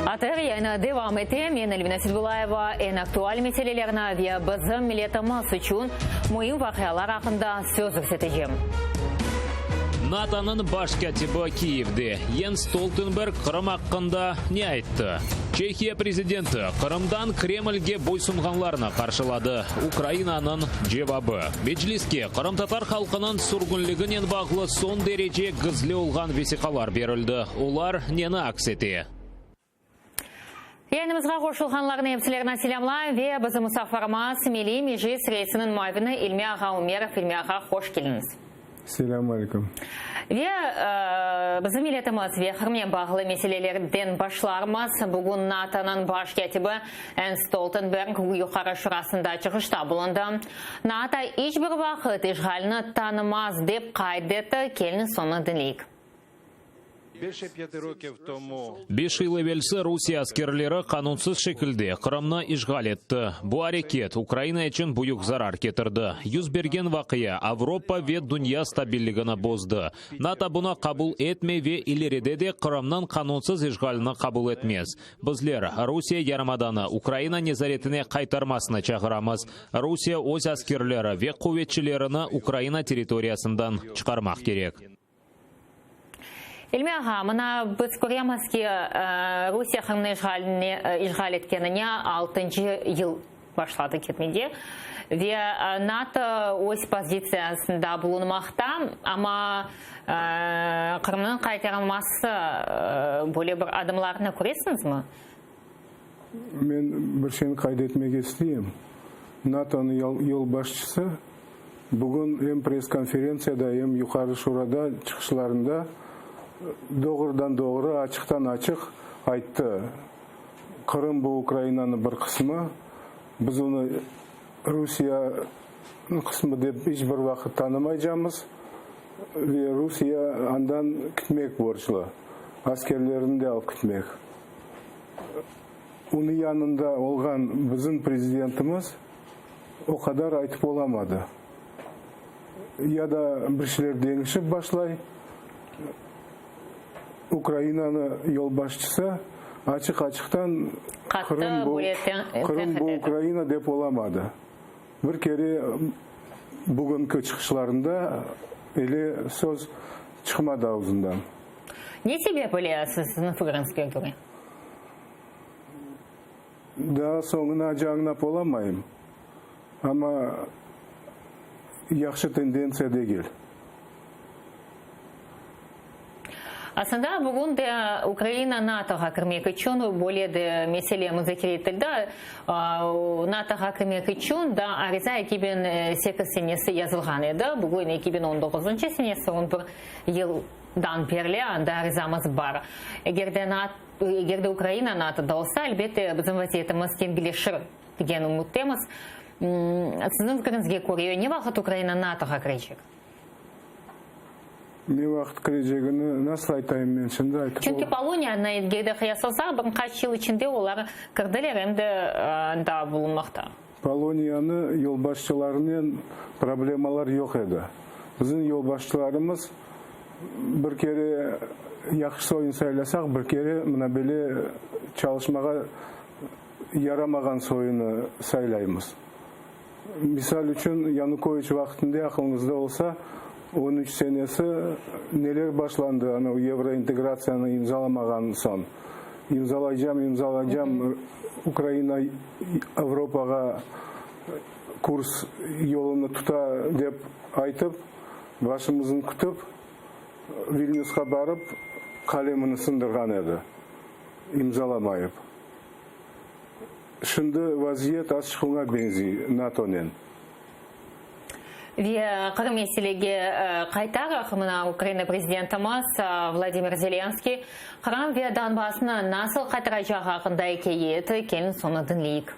ATR yayını devam ete. Men Elvina Seydbulayeva eñ aktual meselelerni ve bizim milletimiz içün müim vaqialar aqqında söz yürsetecem. NATOnıñ baş kâtibi Kiyevde, Jens Stoltenberg Qırım aqqında ne ayttı? Çehiya prezidenti Qırımdan Kremlge boysunğanlarnı qarşıladı, Ukrainanıñ cevabı. Mecliske qırımtatar halqınıñ sürgünliginen bağlı soñ derece gizli olğan vesiqalar berildi, olar neni aks ete? Yayınımızğa qoşulğanlarnıñ epsilerini selâmlayım ve bizim musafirimiz, Milliy Meclis reisiniñ muavini İlmi ağa Ümerov. İlmi ağa, hoş keldiñiz. Selâm aleyküm. Ve bizim milletimiz ve Qırımnen bağlı meselelerden başlarmız. Bugün NATOnıñ baş kâtibi Jens Stoltenberg Yuqarı Şurasında çıqışta bulundı. NATO iç bir vaqıt işğalni tanımaz, dep qayd etti. Keliñiz, onı diñleyik. Beş yıl evelsi Rusiye askerleri qanunsız şekilde Qırımnı işğal etti. Bu areket Ukraina içün büyük zarar ketirdi. Yüz bergen vaqia Avropa ve dünya stabilligini bozdı. NATO bunı qabul etmey ve ileride de Qırımnıñ qanunsız işğalini qabul etmez. Bizler Rusiye yarımadanı Ukraina nezaretine qaytarmasını çağıramız. Rusiye öz askerleri ve quvetçilerini Ukraina territoriyasından çıqarmaq kerek. İlmi ağa, mına biz köremiz ki, Rusiye Qırımnı işğaline, işğal etkenine altıncı yıl başladı ketmege ve NATO öz pozitsiyasında bulunmaqta, amma Qırımnıñ qaytarılması böyle bir adımlarnı köresiñizmi? Men bir şeyni qayd etmege isteyim, NATOnıñ yolbaşçısı bugün em press-konferentsiyada, em Yuqarı Şurada çıqışlarında doğrudan-doğru, açıqtan-açıq ayttı, Qırım bu Ukrainanıñ bir qısmı, biz onı Rusiye qısmı dep iç bir vaqıt tanımaycamız ve Rusiye andan ketmek borclu, askerlerini de alıp ketmek. Onıñ yanında olğan bizim prezidentimiz o qadar aytıp olamadı. Ya da bir şeyler deñişip başlay, Ukrainanı yolbaşçısı açıq-açıqtan Qırım bu, Qırım bu Ukraina dep olamadı. Bir kere bugünki çıqışlarında ele söz çıqmadı ağzından. Ne sebep öyle siziñ fikriñizge köre? Daa soñunace añlap olamayım, amma yahşı tendentsiya degil. Aslında, bugün de Ukraina NATOğa kirmek içün böyle de mesele muzakere etildi. NATOğa kirmek içün daa ariza 2008 senesi yazılğan edi. Bugün 2019 senesi, on bir yıldan berli anda arizamız bar. Eger de eger de Ukraina NATOda olsa, elbette, bizim vaziyetimiz tengileşir degen ümüttemiz. Siziñ fikriñizge köre, ne vaqıt Ukraina NATOğa kirecek? Ne vaqıt kirecegini nasıl aytayım men şimdi aytıp Çünki Poloniyanı eger de qıyaslasaq, bir qaç yıl içinde olar kirdiler, em de anda bulunmaqta. Poloniyanı yolbaşçılarınen problemalar yoq edi. Bizim yolbaşçılarımız bir kere yahşı soyun saylasaq, bir kere mına böyle çalışmağa yaramağan soyunı saylaymız. Misal içün, Yanukoviç vaqtında, aqılıñızda olsa, 13 senesi neler başlandı, ana o yevrointegratsiyanı imzalamağan soñ. İmzalaycam, imzalaycam, Ukraina Avropağa kurs yolunı tuta dep aytıp, başımıznı kütip, Vilniusqa barıp, qalemini sındırğan edi, imzalamayıp. Şimdi vaziyet azçıq oña beñziy, NATOnen. Ve Qırım meselege qaytaraq, mına Ukraina prezidentimiz Vladimir Zelenskiy Qırım ve Donbassnı nasıl qaytaracağı aqqında ikâye etti, keliñ sonı diñleyik.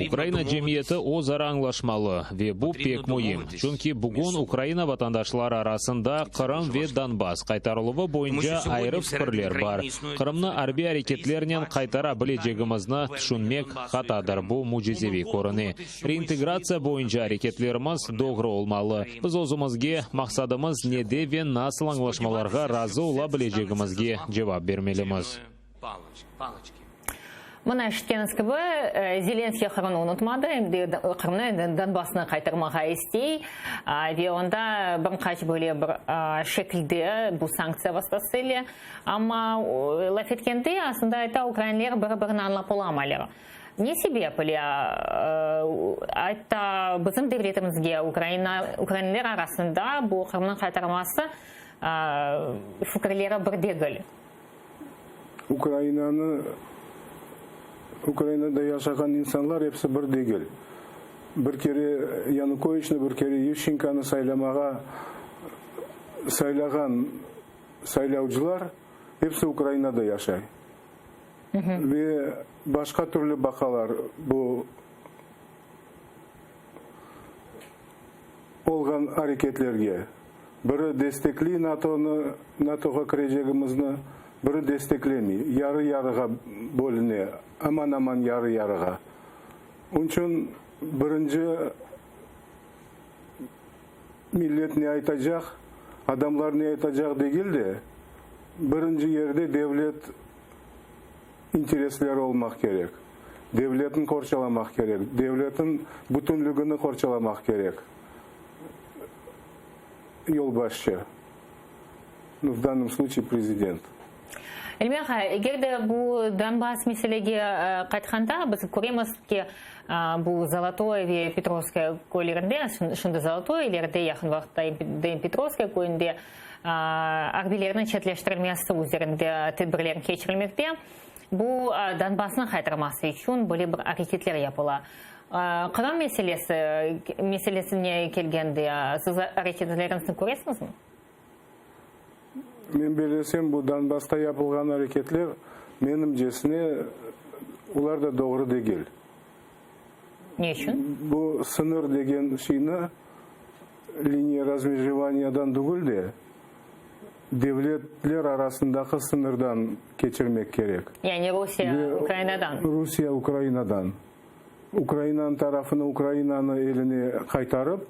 Ukraina cemiyeti öz ara añlaşmalı, ve bu pek müim, çünki bugün Ukraina vatandaşları arasında Qırım ve Donbass qaytarıluvı boyunca ayrı fikirler bar. Qırımnı arbiy areketlernen qaytara bilecegimizni tüşünmek hatadır, bu mücizeviy körüne. Reintegratsiya boyunca areketlerimiz doğru olmalı. Biz özümizge maqsadımız nede ve nasıl añlaşmalarğa razı ola bilecegimizge cevap bermelimiz. Mına eşitkeniñiz kibi, Zelenskiy Qırımnı unutmadı, em de Qırımnı, em de Donbassnı qaytarmağa istey ve onda bir qaç böyle bir şekilde bu sanktsiya vastası ile. Amma laf etkende, aslında ayta, ukrainler bir-birini añlap olamaylar. Ne sebep ile atta bizim devletimizge Ukraina, ukrainler arasında bu Qırımnıñ qaytarılması fikirleri bir degil? Ukrainanı, Ukrainada yaşağan insanlar episi bir degil. Bir kere Yanukoviçni, bir kere Yuşçenkonı saylamağa saylağan saylavcılar episi Ukrainada yaşay. Ve başqa türlü baqalar bu olğan areketlerge. Biri destekley NATOnı, NATOğa kirecegimizni, biri desteklemey. Yarı-yarığa bölüne, aman-aman yarı-yarığa. Onıñ içün birinci millet ne aytacaq, adamlar ne aytacaq degil de, birinci yerde devlet interesleri olmaq kerek. Devletni qorçalamaq kerek, devletniñ bütünligini qorçalamaq kerek yolbaşçı, nu, v dannom sluçaye prezident. Elmi ağa, eger de bu Donbass meselege qaytqanda, biz köremiz ki, bu Zolotoye ve Petrovskoye köylerinde, şimdi Zolotoye, ileride yaqın vaqıtta Petrovskoye köyünde arbiylerniñ çetleştirilmesi üzerinde tedbirler keçirilmekte. Bu Donbassnıñ qaytarması içün böyle bir areketler yapıla. Qırım meselesi meselesine kelgende, siz areketleriñizni köresiñizmi? Men bellesem, bu Donbassta yapılğan areketler, menimcesine, olar da doğru degil. Ne içün? Bu sıñır degen şeyni liniya razmejevaniyadan degil de, devletler arasındaki sıñırdan keçirmek kerek. Yani Rusiye Ukrainadan. Rusiye Ukrainadan. Ukrainanıñ tarafını Ukrainanı eline qaytarıp,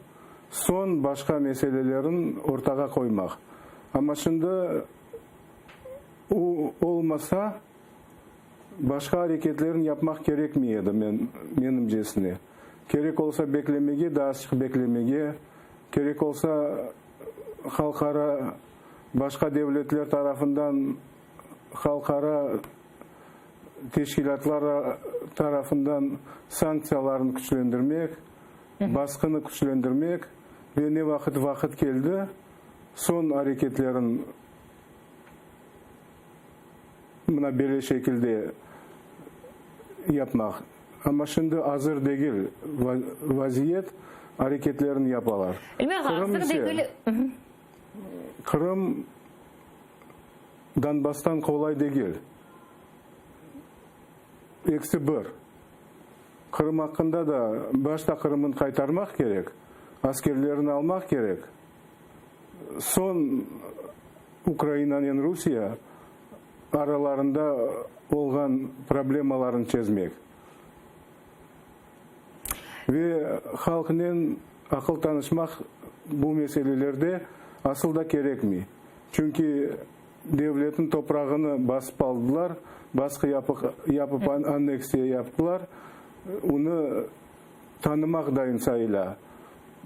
soñ başqa meselelerin ortağa qoymaq. Amma şimdi o olmasa, başqa areketlerin yapmaq kerekmey edi, men, menimcesine. Kerek olsa beklemege, daa azçıq beklemege, kerek olsa halqara başqa devletler tarafından halqara teşkilâtlar tarafından sanktsiyalarnı küçlendirmek, basqını küçlendirmek ve ne vaqıt vaqıt keldi, soñ areketlerin mına böyle şekilde yapmaq. Amma şimdi azır degil vaziyet, areketlerini yapalar. Qırım ise, Qırım Donbasstan qolay degil. Ekisi bir. Qırım aqqında da başta Qırımın qaytarmaq kerek, askerlerini almaq kerek, soñ Ukrainanen Rusiye aralarında olğan problemalarını çezmek ve halqnen aqıl tanışmaq bu meselelerde asıl da kerekmey. Çünki devletniñ toprağını basıp aldılar, basqı yapıp anneksiya yaptılar, onı tanımaq dayın sayıla,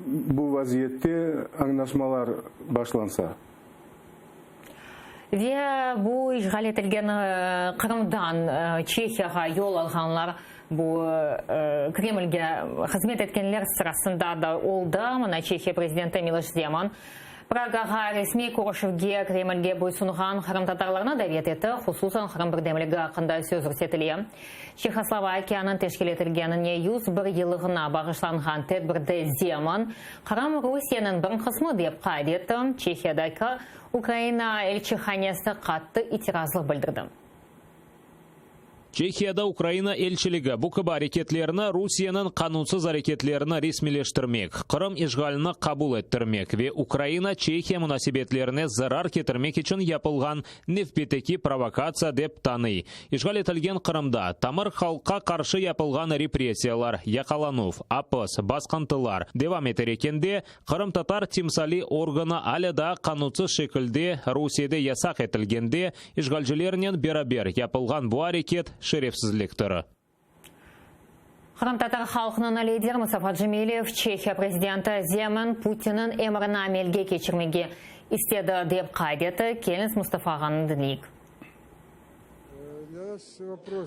bu vaziyette añlaşmalar başlansa. Ve bu işğal etilgen Qırımdan Çehiyağa yol alğanlar, bu Kremlge hızmet etkenler sırasında da oldı. Mına Çehiya prezidenti Miloş Zeman Pragağa resmiy körüşüvge Kremlge boysunğan qırımtatarlarnı davet etti, hususan Qırım birdemligi aqqında söz yürsetile. Çehoslovakiyanıñ teşkil etilgenine 101 yıllığına bağışlanğan tedbirde Zeman, Qırım Rusiyeniñ bir qısmı dep qayd etti, Çehiyadaki Ukraina elçihanesi qattı itirazlıq bildirdi. Çehiyada Ukraina elçiligi bu kibi areketlerni Rusiyeniñ qanunsız areketlerini resmiyleştirmek, Qırım işğalini qabul ettirmek ve Ukraina-Çehiya munasebetlerine zarar ketirmek içün yapılğan nevbetteki provokatsiya dep tanıy. İşğal etilgen Qırımda tamır halqqa qarşı yapılğan repressiyalar, yaqalanuv, apis, basqıntılar devam eter ekende, qırımtatar timsaliy organı alâ daa qanunsız şekilde Rusiyede yasaq etilgende, işğalcilernen beraber yapılğan bu areket şerefsizliktir. Qırımtatar halqınıñ lideri Mustafa Cemilev Çehiya prezidenti Zeman Putinniñ emrini amelge keçirmege istedi, dep qayd etti. Keliñiz, Mustafa ağanı diñleyik.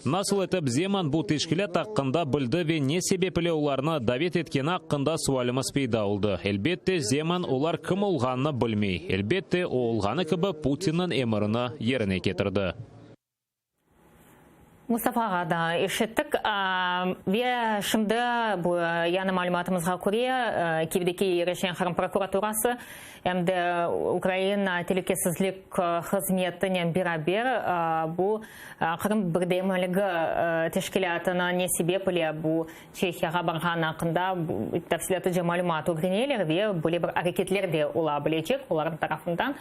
Nasıl etip Zeman bu teşkilât aqqında bildi ve ne sebep ile olarnı davet etkeni aqqında sualimiz peyda oldı. Elbette, Zeman olar kim olğanını bilmey. Elbette, o olğanı kibi Putinniñ emirini yerine ketirdi. Mustafa ağa da eşittik. Ve şimdi bu yañı malümatımızğa köre, Kiyevdeki yerleşen Qırım prokuraturası em de Ukraina telükesizlik hızmetinen beraber bu Qırım birdemligi teşkilâtına ne sebep ile bu Çehiyağa barğanı aqqında tafsilâtlıca malümat ögreneler ve böyle bir areketler de ola bilecek olarnıñ tarafından.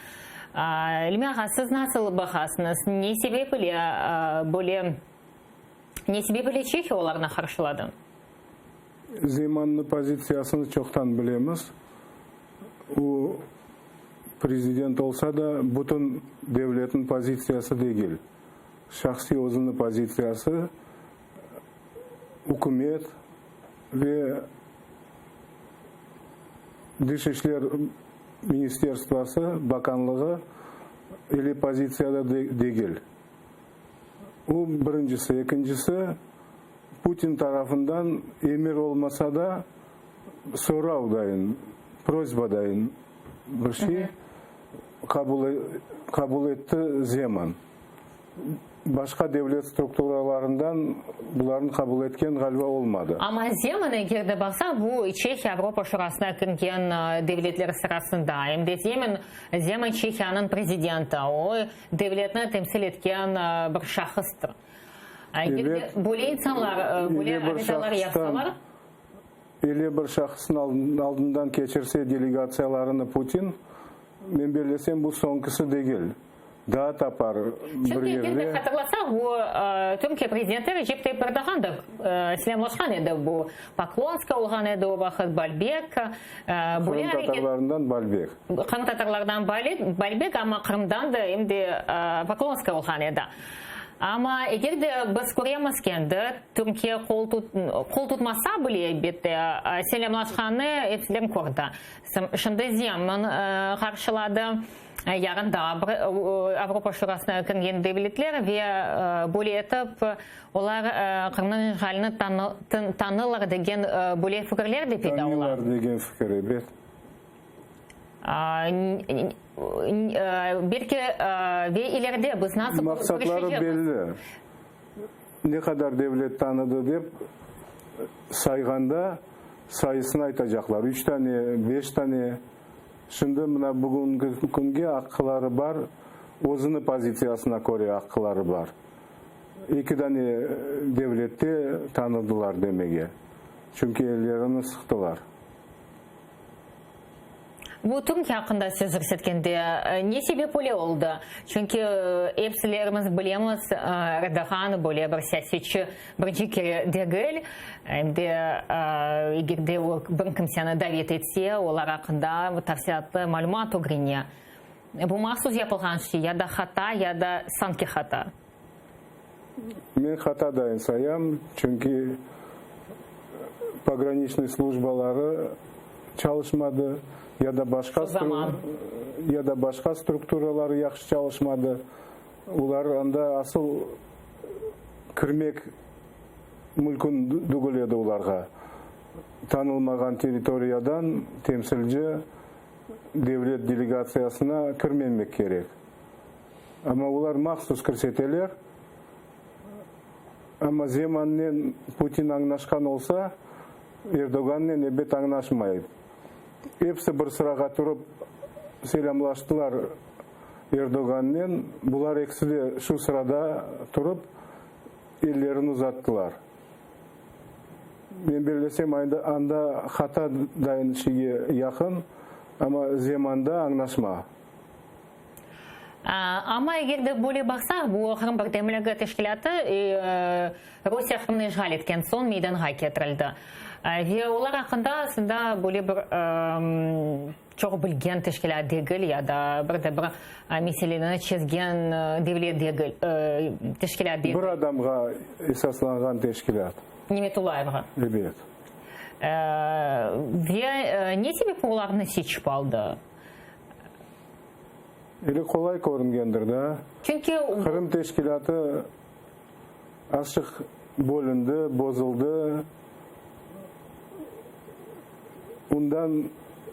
İlmi ağa, siz nasıl baqasıñız, ne sebep ile böyle, ne sebep ile Çehiya olarnı qarşıladı? Zemannıñ pozitsiyasını çoqtan bilemiz. O, prezident olsa da, bütün devletniñ pozitsiyası degil. Şahsiy özüniñ pozitsiyası, ükümet ve Dış işler ministerstvası, bakanlığı ile pozitsiyada degil. O, birincisi. Ekincisi, Putin tarafından emir olmasa da, sorav dayın, prosba dayın bir şey qabul etti Zeman. Başqa devlet strukturalarından bularnı qabul etken, ğaliba, olmadı. Amma Zeman, eger de baqsaq, bu Çehiya Avropa Şurasına kirgen devletler sırasında. Em de Zeman, Zeman Çehiyanıñ prezidenti, o, devletni temsil etken bir şahıstır. Eger de böyle insanlar böyle arizalar yazsalar. Öyle bir şahısnıñ aldından keçirse delegatsiyalarını Putin, men bellesem, bu soñkisi degil. Daa tapar bir Çünki yerde. eger de hatırlasaq, bu Türkiye prezidenti Recep Tayyip Erdoğan da selâmlaşqan edi. Bu Poklonskaya olğan edi o vaqıt, Balbek. Qırımtatarlarından Balbek. Qırımtatarlardan Balbek, amma Qırımdan da em de Poklonskaya olğan edi. Amma eger de biz köremiz ki, endi Türkiye qol tutmasa bile, elbette, selâmlaşqanını epsiler kördi. Şimdi Zeman qarşıladı. Yarın daa bir Avropa Şurasına kirgen devletler ve böyle etip olar Qırımnıñ işğalini tanılar degen böyle fikirler de peyda ola. Tanılar degen fikir, ebet. Belki ve ileride biz nasıl Maqsatları belli. Ne qadar devlet tanıdı dep sayğanda sayısını aytacaqlar. Üç tane, beş tane. Şimdi mına bugünki künge aqqıları bar, özüni pozitsiyasına köre aqqıları bar. Eki dane devlette tanıdılar demege, çünki ellerini sıqtılar. Bu Türkiye aqqında söz yürsetkende, ne sebep öyle oldı? Çünki epsilerimiz bilemiz, Erdoğan böyle bir siyasetçi birinci kere degil. Em de eger de o bir kimseni davet etse, olar aqqında tafsilâtlı malümat ögrene. Bu mahsus yapılğan şey, ya da hata, ya da sanki hata? Men hata dayın sayam, çünki pograniçnıy slujbaları çalışmadı, ya da başqa ya da başqa strukturaları yahşı çalışmadı. Olar anda asıl kirmek mülkün degil edi olarğa. Tanılmağan territoriyadan temsilci devlet delegatsiyasına kirmemek kerek. Amma olar mahsus kirseteler. Amma Zemannen Putin añlaşqan olsa, Erdoğannen ebet añlaşmay. Episi bir sırağa turıp selâmlaştılar Erdoğannen. Bular ekisi de şu sırada turıp. ellerini uzattılar. Men bellesem, anda hata dayın şeyge yaqın, amma zemanda añlaşma. Amma eger de böyle baqsaq, bu Qırım birdemligi teşkilâtı Rusiye Qırımnı işğal etken soñ meydanğa ketirildi. Ve olar aqqında aslında böyle bir çoq bilgen teşkilât degil ya da bir de bir meseleni çezgen devlet degil, teşkilât degil. Bir adamğa esaslanğan teşkilât. Nimetullayevğa. Ebet. Ve ne sebep olarnı seçip aldı? Eli qolay körüngendir da. Çünki. Qırım teşkilâtı azçıq bölündi, bozuldı. Ondan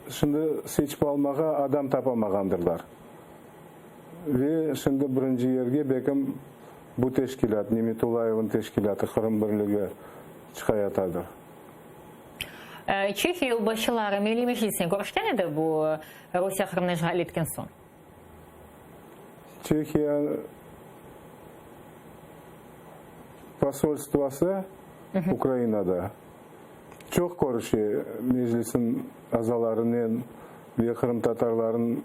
şimdi seçip almağa adam tapamağandırlar. Ve şimdi birinci yerge belkim bu teşkilât, Nimetullayevniñ teşkilâtı, Qırım birligi çıqayatadır. Çehiya yolbaşçıları Milliy Meclisnen körüşken edi bu Rusiye Qırımnı işğal etken soñ. Çehiya posolstvası Ukrainada çoq körüşe Meclisniñ azalarınen ve qırımtatarlarnıñ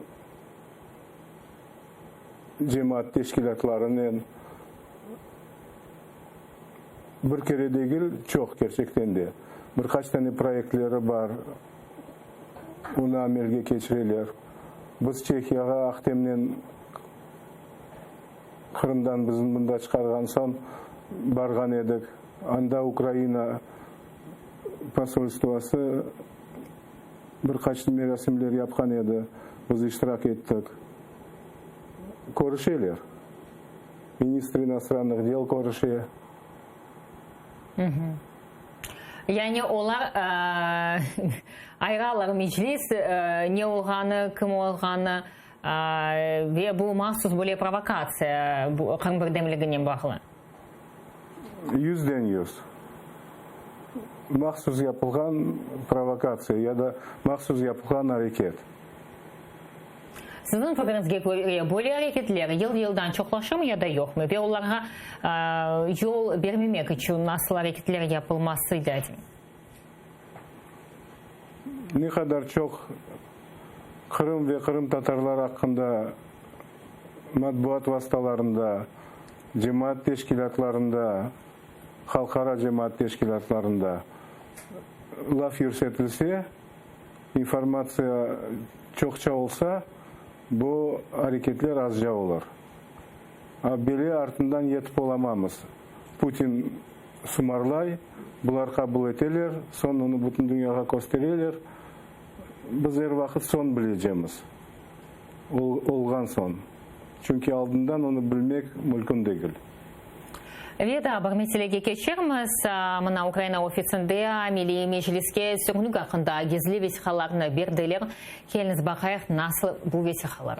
cemaat teşkilâtlarınen. Bir kere degil, çoq, kerçekten de. Bir qaç tane proyektleri bar, onı amelge keçireler. Biz Çehiyağa Ahtemnen Qırımdan bizni mında çıqarğan soñ barğan edik. Anda Ukraina posolstvası bir qaç merasimler yapqan edi, biz iştirak ettik. Körüşeler. Ministr inostrannıh del körüşe. Yani olar ayıralar Meclis ne olğanı, kim olğanı ve bu mahsus böyle provokatsiya Qırım birdemliginen bağlı. Yüzden yüz. Mahsus yapılğan provokatsiya ya da mahsus yapılğan areket. Siziñ fikriñizge köre, böyle areketler yıl-yıldan çoqlaşırmı ya da yoqmı ve olarğa yol bermemek içün nasıl areketler yapılması lâzim? Ne qadar çoq Qırım ve qırımtatarlar aqqında matbuat vastalarında, cemaat teşkilâtlarında, halqara cemaat teşkilâtlarında laf yürsetilse, İnformatsiya çoqça olsa, bu areketler azca olur. A beli artından yetip olamamız. Putin sımarlay, bular qabul eteler, soñ onı bütün dünyağa köstereler. Biz er vaqıt soñ bilecemiz, olğan soñ. Çünki aldından onı bilmek mülkün degil. Ve daa bir meselege keçermiz. Mına Ukraina ofisinde Milliy Mecliske sürgünlik aqqında gizli vesiqalarnı berdiler. Keliñiz baqayıq, nasıl bu vesiqalar.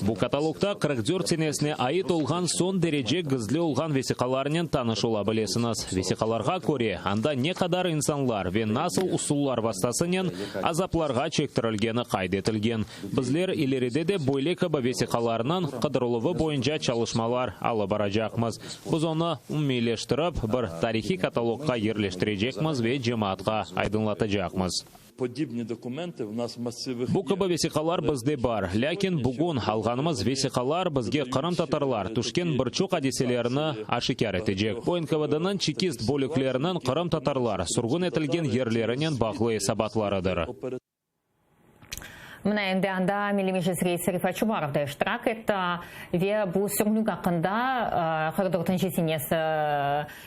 Bu katalogda 44 senesine ait olğan soñ derece gizli olğan vesiqalarnen tanış ola bilesiñiz. Vesiqalarğa köre, anda ne qadar insanlar ve nasıl usullar vastasınen azaplarğa çektirilgeni qayd etilgen. Bizler ileride de böyle kibi vesiqalarnıñ qıdırıluvı boyunca çalışmalar alıp baracaqmız. Biz onı umumiyleştirip, bir tarihiy katalogqa yerleştirecekmiz ve cemaatqa aydınlatacaqmız. Bu kibi vesiqalar bizde bar, lâkin bugün alğanımız vesiqalar bizge qırımtatarlar tüşken bir çoq adiselerni aşikâr etecek. Bu NKVDniñ çekist bölükleriniñ qırımtatarlar sürgün etilgen yerlerinen bağlı esabatlarıdır. Mına endi anda Milliy Meclis reisi Refat Çubarov da iştirak etti ve bu sürgünlik aqqında 44-nci senesi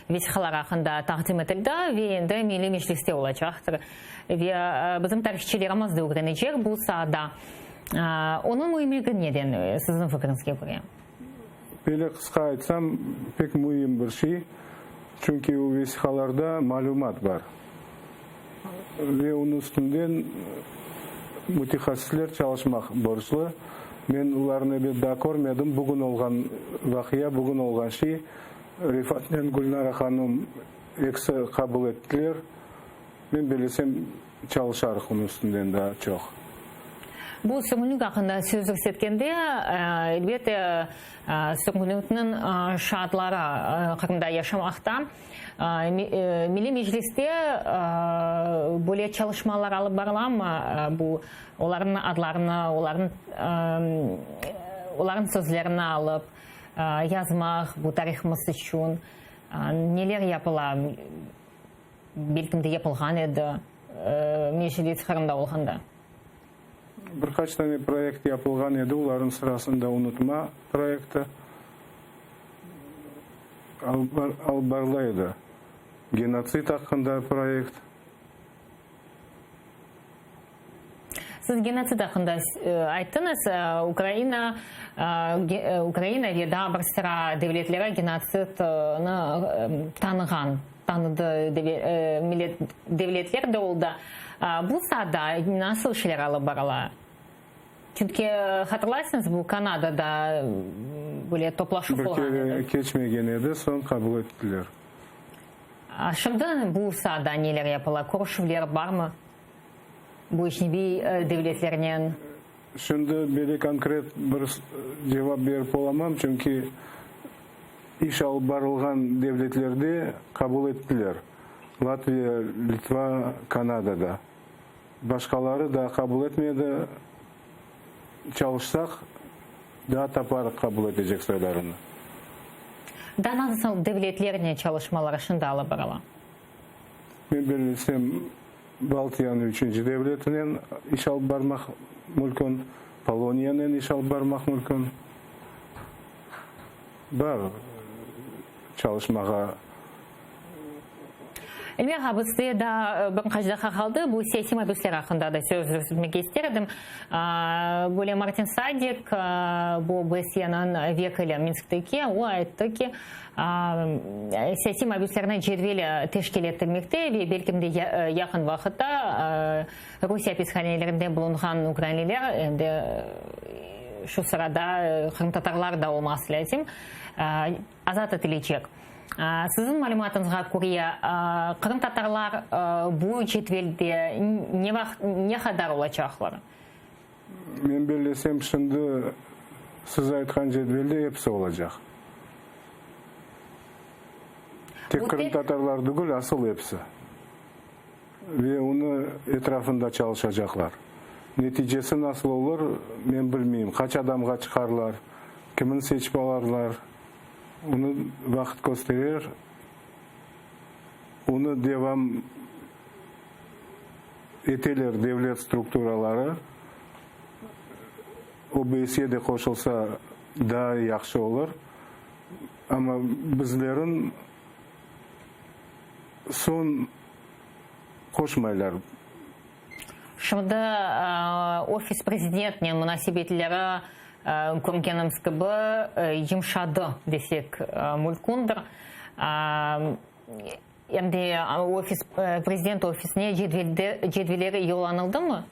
vesiqaları aqqında taqdim etildi ve endi Milliy Mecliste olacaqtır. Ve bizim tarihçilerimiz de ögrenecek bu saada. Onıñ müimligi neden, siziñ fikriñizge köre? Böyle qısqa aytsam, pek müim bir şey, çünki o vesiqalarda malümat bar ve onıñ üstünden mütehassisler çalışmaq borclu. Men olarnı, ebet, daa körmedim. Bugün olğan vaqia, bugün olğan şey, Refatnen Gülnara hanım ekisi qabul ettiler. Men bellesem, çalışarıq onıñ üstünden daa çoq. Bu sürgünlik aqqında söz yürsetkende, elbette, sürgünlikniñ şaatları Qırımda yaşamaqta. Milliy Mecliste böyle çalışmalar alıp barılamı? Bu olarnıñ adlarını, olarnıñ olarnıñ sözlerini alıp yazmaq bu tarihımız içün neler yapıla? Belkim de yapılğan edi Meclis Qırımda olğanda. Bir qaç tane proyekt yapılğan edi, olarnıñ sırasında Unutma proyekti alıp barıla edi. Genotsid aqqında proyekt. Siz genotsid aqqında ayttıñız. Ukraina, Ukraina ve daa bir sıra devletleri genotsidni tanığan, tanıdı millet, devletler de oldı. Bu saada nasıl işler alıp barıla? Çünki hatırlaysıñız, bu Kanadada böyle toplaşuv olğan edi. Bir kere keçmegen edi, soñ qabul ettiler. Şimdi bu saada neler yapıla? Körüşüvler barmı bu ecnebiy devletlernen? Şimdi böyle konkret bir cevap berip olamam, çünki iş alıp barılğan devletlerde qabul ettiler, Latviya, Litva, Kanadada. Başqaları daa qabul etmedi, çalışsaq, daa taparıq qabul etecek soylarını. Daa nasıl devletlernen çalışmalar şimdi alıp barıla? Men bellesem, Baltiyanıñ üçünci devletinen iş alıp barmaq mülkün, Poloniyanen iş alıp barmaq mülkün. Bar çalışmağa. Elmira ağa, bizde daa bir qaç daqqa qaldı. Bu siyasiy mabüsler aqqında da söz yürsetmege ister edim. Böyle Martin Sadik, bu OBSYeniñ vekili Minskteki, o ayttı ki, siyasiy mabüslerniñ cedveli teşkil etilmekte ve belkim de yaqın vaqıtta Rusiye apishanelerinde bulunğan ukrainliler, em de şu sırada qırımtatarlar da olması lâzim, azat etilecek. Siziñ malümatıñızğa köre, qırımtatarlar bu cedvelde ne vaqıt, ne qadar olacaqlar? Men bellesem, şimdi siz aytqan cedvelde episi olacaq. Tek qırımtatarlar degil, asıl episi. Ve onı etrafında çalışacaqlar. Neticesi nasıl olur, men bilmeyim. Qaç adamğa çıqarlar, kimni seçip alarlar, onı vaqıt kösterer. Onı devam eteler devlet strukturaları. OBSE de qoşulsa, daa yahşı olur. Amma bizlerin Soñ qoşmaylar. Şimdi ofis prezidentnen munasebetleri, körgenimiz kibi, yımşadı desek mülkündir. Em de ofis, prezident ofisine cedvelde, cedveleri yollanıldımı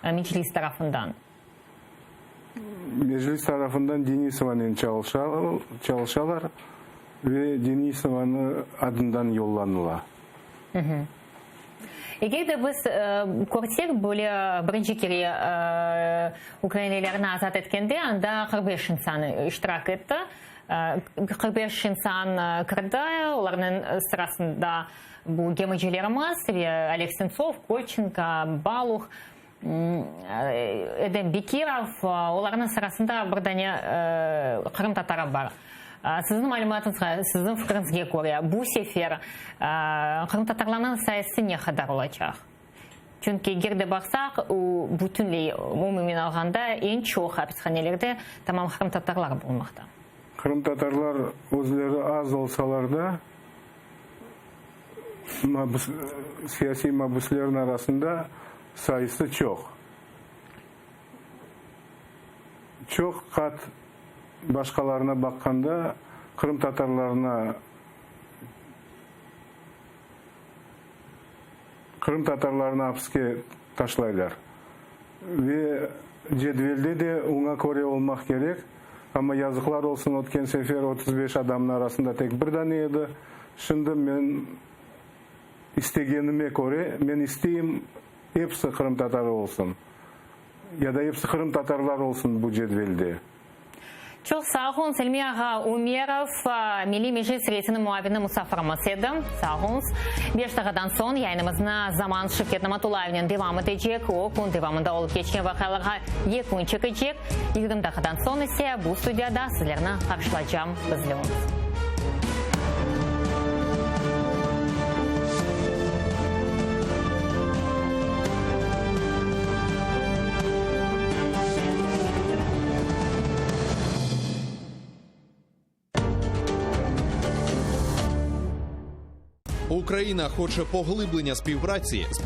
Meclis tarafından? Meclis tarafından Denisovanen çalışalar ve Denisovanı adından yollanıla. Eger de biz körsek, böyle birinci kere ukrainlilerni azat etkende, anda 45 insan iştirak etti. 45 insan kirdi, olarnıñ sırasında bu gemicilerimiz ve Oleg Sentsov, Kolçenko, Baluh. Edem Bekirov, olarnıñ sırasında bir dane qırımtatarı bar. Siziñ malümatıñızğa, siziñ fikriñizge köre, bu sefer qırımtatarlarnıñ sayısı ne qadar olacaq? Çünki eger de baqsaq, bütünley, umumen alğanda, eñ çoq apishanelerde tamam qırımtatarlar bulunmaqta. Qırımtatarlar özleri az olsalar da, mabüs, siyasiy mabüslerniñ arasında sayısı çoq. Çoq qat başqalarına baqqanda qırımtatarlarına qırımtatarlarnı apiske taşlaylar. Ve cedvelde de oña köre olmaq kerek. Amma yazıqlar olsun, ötken sefer 35 adamnıñ arasında tek bir dane edi. Şimdi men istegenime köre, men isteyim, episi qırımtatarı olsun. Ya da episi qırımtatarlar olsun bu cedvelde. Çoq sağ oluñız, İlmi ağa Ümerov, Milliy Meclis reisiniñ muavini musafirimiz edi. Sağ oluñız. Beş daqiqadan soñ yayınımıznı Zaman Şevket Namatullayevnen devam etecek. O, kün devamında olıp keçken vaqialarğa yekün çekecek. 20 daqiqadan soñ ise bu studiyada sizlerni qarşılacam. Bizle oluñız. Україна хоче поглиблення співпраці з.